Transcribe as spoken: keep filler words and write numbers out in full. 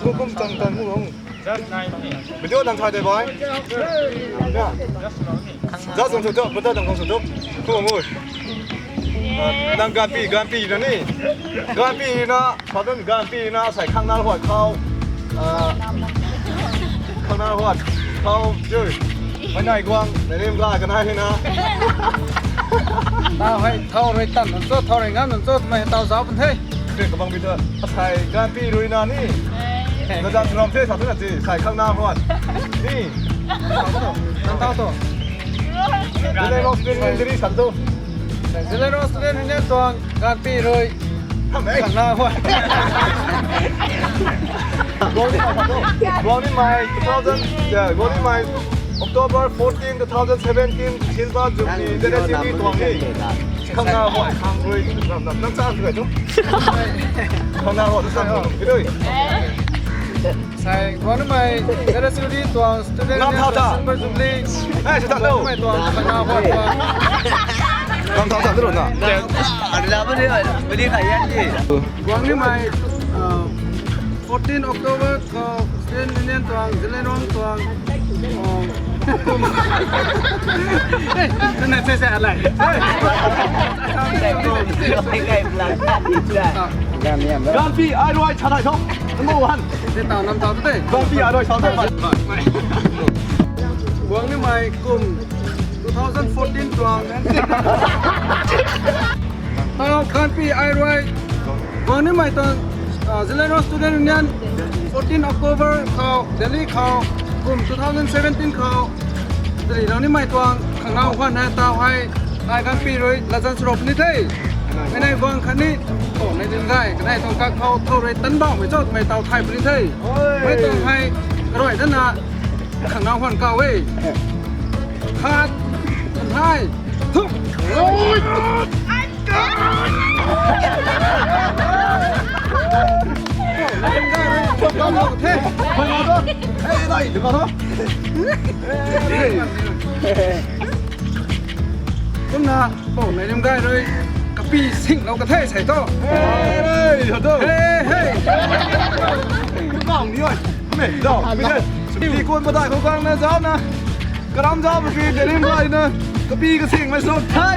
Kum kum tang tang mu hong. Video nang thay de bai. Ya. Just nang sw tu, brother nang sw tu. Kum mu. Nang ganpi, ganpi na ni. Ganpi na, pardon, ganpi na sai khang na huat khou. Ah, khang na huat khou jui. Mai nai guang, nai rim ga kanai na. Tau hei, thau rui tan nunc cho, thau rui ngam nunc cho, tumei tau zauc pun the. Kre kabang bi tu, asai ganpi rui na ni. Gajan ram the sa tu na ti, sai khang na huat. Ni. Nang tau tu. Zilai Rock Student Union diri sa tu. Zilai Rock Student Union tuang ganpi rui. Hamei. Khang na huat. Guang ni mai, two thousand, yeah, guang ni mai, October fourteen, two thousand seventeen, Silver Jubilee, Zilai City tuang ni. Khang na huat, khang rui, nam, nam, nam sa tu tu. Khang na huat, sa tu, kidoi. Sai, guang ni mai, Zilai City tuang student Ngam union thau ta. Silver Jubilee. Eh, sa ta lo. Guang ni mai tuang, khang na huat tuang. Ngam thau ta, tu lo na. Ada apa ni? Beli kaya ni. Guang ni mai, uh, fourteen October khou student union tuang, Zeliangrong tuang. Oh. Eh, tu na se se alai. Ganpi ai rui cha nai tho. Number one. Ni tau nam tau tu de. Ganpi ai rui cha nai. Guang ni mai kum two thousand fourteen tuang. Tau ganpi ai rui. Guang ni mai tuang, ah, Zeliangrong Student Union, fourteen October khou, Delhi khou, kum two thousand seventeen khou. Delhi rau ni mai tuang, khang na huat na tau hei, ai ganpi rui, latzan sw rap ni the. Mei nai guang khatni, oh, nai din gay, kanei tuang kak khou, thau rui tan bauh mei cho, mei tau thay puni the. Mei tuang hei, karui dana, khang na huat kau e. Khat, kan thai, thuk. Kumna, oh, nai rim gay rui, kapi sing lo ka the, sai to. Hey, hey, to. Hey, hey. Kau ni oi. Mei, do. Mei, sumti kun patai khou kang na zau na. Karam zau mei pi, de rim gay na. Kapi kasing mei so thai.